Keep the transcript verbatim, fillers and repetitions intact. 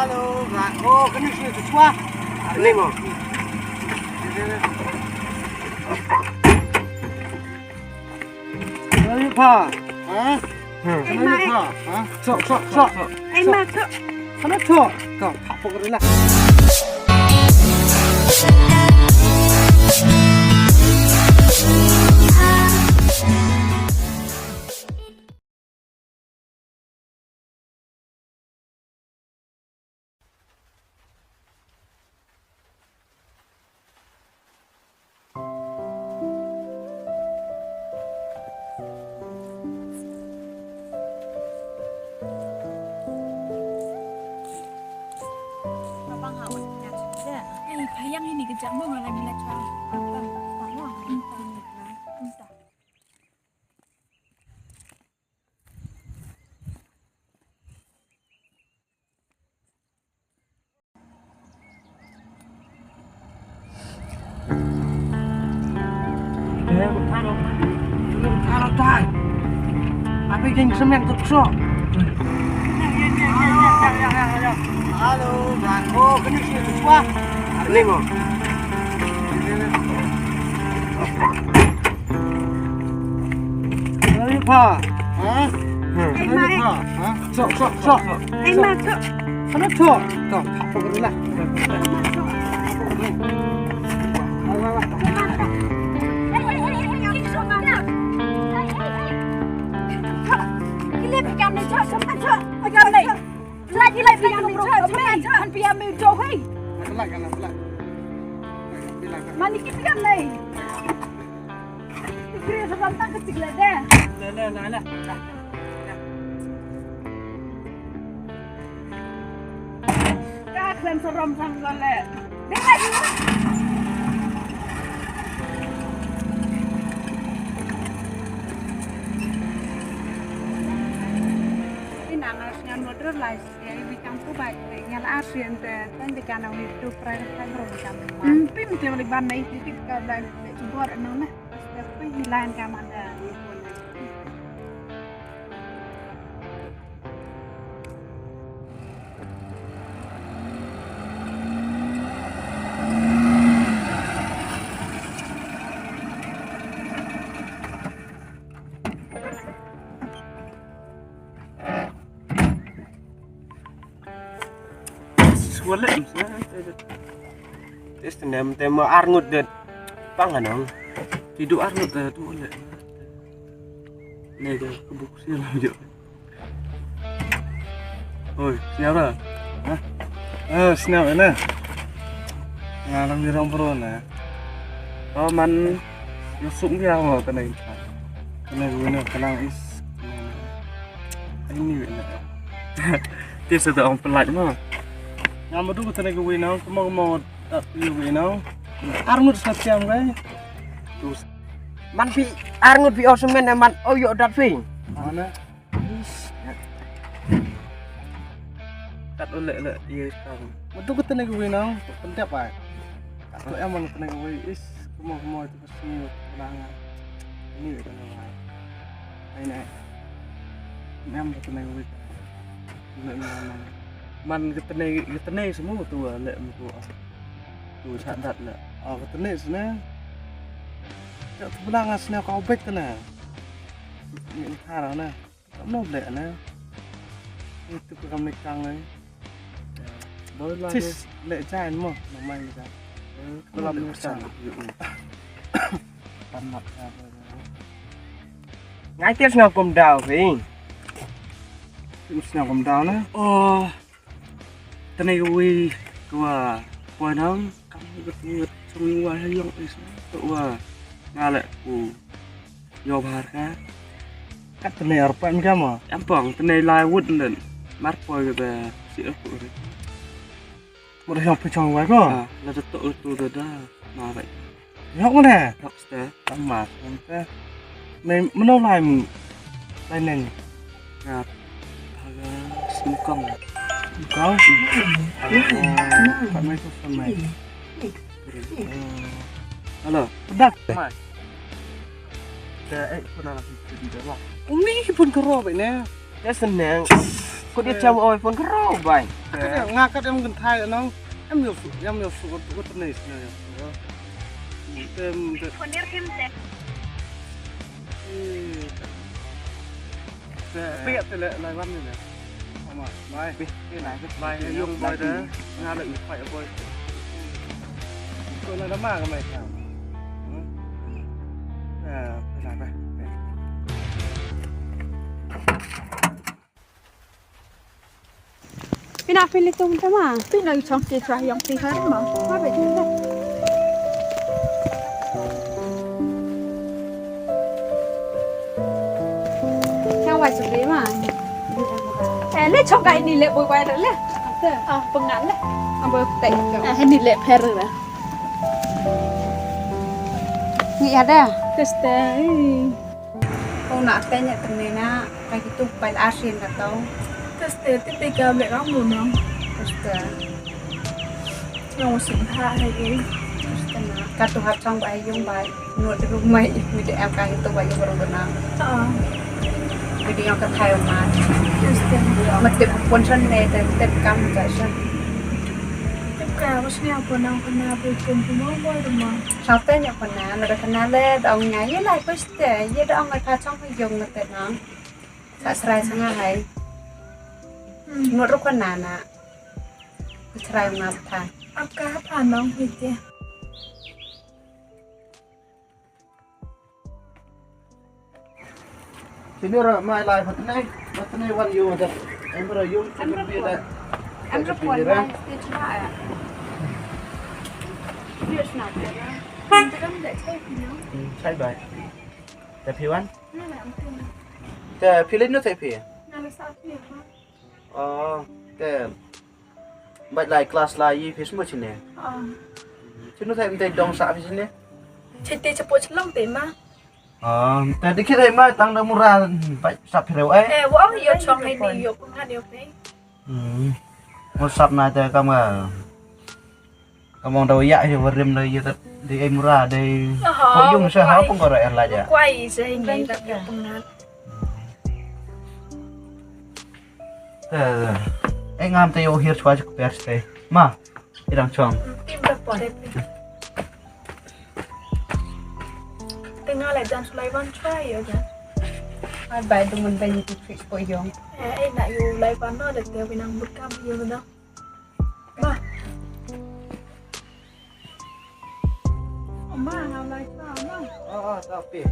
Hello, ba. Oh, kani sini tu chua. Ni mo. Kani pa. Ha? Hmm. Kani pa. Ha? Sok, sok, sok. Ai ma sok. Kani sok. Kau tak pokok lah. Ei, pha ïeng hini kejap mo, nga la ngi la chwa. Hello, Bang. Oh, kena sini, cuba. Ni mo. Kenapa? Hah? Kenapa? Hah? Sok, sok, sok. Ai ma sok. Sana sok. Kau tak perlu lah. Gila, pegang ni, sok, sok, sok. Pegang ni. Lagi, lagi, pegang ni, sok, sok. Pegang ni, sok. Pegang ni, sok, hei. Pegang, pegang. Mani ki pegang ni. Kri sa ram tang kecil lah deh. Lah, lah, lah, lah. Ka khlem sa ram sang ka leh. Deh lagi. Ina ngas ngan modern life. Ïa i bikang pu bai, ïa la asien te, tan bikang na wi tu prai ka bro bikang. Hmm, pim te balik ban nai ti ka bai te bor nang na. Te pin ni lain ka manda. Swalem sa. Tes tenem tema arngut det. Pang anong. Tidu arngut det tu le. Ne ke kebuk sila jo. Oi, siapa? Hah? Eh, siapa na? Ngalang di rong pro na. Oh, man. Yusuk dia mo kana. Kana guna kana is. Ini wena. Ti sa ta ong pelat mo. Ngam tu kata ni kuwi nang, kemo kemo ta kuwi nang. Armut sa tiam kai. Tus. Man phi arngut phi osmen man oyo dat phi. Mana? Kat ulek lek ye kam. Matu kata ni kuwi nang, pendap ai. Kat tu em man kata ni kuwi is kemo kemo tu pasti pelangan. Ini kata ni. Ai nai. Ngam ka tnai wik. Ngam ngam. Man ka tnai, ka tnai semua tu ah, lek mutu ah. Tu sadat lek. Ah, ka tnai sene. Ka tu belang ah sene ka obek tnai. Ni entar na. Kam no lek na. Itu ka kam ni kang ni. Tis, lek jain mo, namai ni ka. Belam ni ka. Ngai tis ngam kum dau phi. Tis ngam kum dau na. Oh. Tnai wi kwa poi nang kam ngut ngut sung wa ha yong is to wa. Nga le ku yo bahar ka. Kat tnai arpan ka ma. Ampang tnai lai wut nden. Mar poi ka ta si aku ri. Mut yong phi chong wai ko. Ah, la da to tu da da. Ma bai. Yong ne. Tok sta. Tang ma. Yong te. Me mano lai mu. Lai neng. Nga. Haga singkong. Singkong. Pat mai tu pat mai. Hello. Pedak. Mai. Da eh pun ala pun di dalam. Umi pun kero bai ne. Ya seneng. Kut ïa cham oi phone ka rau bai. Kat ïa nga kat em kynthai nong. Em ïoh su, em ïoh su kut kut ne sna ïa. Em de. Phone ïa phim te. Te pia te le lai wan ne. Ama bai. Bai yung bai de. Nga le i pai boy. Ko na da ma ka mai ka. Hmm. Eh, bai bai. Phi na phi litum ta ma. Phi na chong ti tra yong ti har ma. Ma be ti. Chang wai suli ma. Eh, le chong kai ni le boi wai le. Ah, pengal le. Ambo te. Ah, ni le pher le. Ni ada. Teste. Kong na tanya tene na, kai kitu pai la asin na tau. Teste, ti pe ka le rong lu nong. Teste. Yong sin ha hai ye. Teste na. Ka tu hat chang bai yong bai. No de ru mai mi de am kai tu bai yong rong na. Ah. Mi de yong ka thai ma. Teste. Ma tip pon san ne, tip kam ka san. Tip ka, was ni apa nang kena beri pun pun mau boy rumah. Sa te nya pynah, lada kane le da ong ïa ïa lai piste, ïa da ong ai pha chong ha ïung na te nang. Sa srai sa nga hai. Hmm. Ngut ruh kane na. Srai nga pha. Ap ka pha nong hi te. Sini ra mai lai pha tnai, pha tnai wan ïung da. Em ra ïung sa bi da. Em ra pon mai stage ma ya. Ïa sna te ra. Kan te kan da chai phi no. Hmm, chai bai. Te phi wan? Na na am tu. Te phi le no te phi? Na le sa phi ha. Oh, te. Bad lai class lai yi phi smu chine. Ah. Chinu thai mte dong sa phi chine. Chite chapo chlong te ma. Ah, te dikit ai ma tang da mura bad sa phi reu ai. Eh, wa yo chong ai ni yo pung han yo pe. Hmm. Mo sap na te kam nga. Kam ong da ya yo rim da yo ta di ai mura de. Aha, ko yung sa ha pung ko ra er la ja. Kwai sa ni ta yo pung han. Eh, eh, ngam te ïoh hiar chwa chuk pers te. Ma, i dang chong. Tim da pore. Te nga le jan sulai wan chwa ïa jan. Ai bai du mun ben tu fix po yong. Eh, eh, na ïoh lai wan no, da te wi nang but kam ïoh no. Ma. Ma, nga lai chwa ma. Ah, ah, tapi.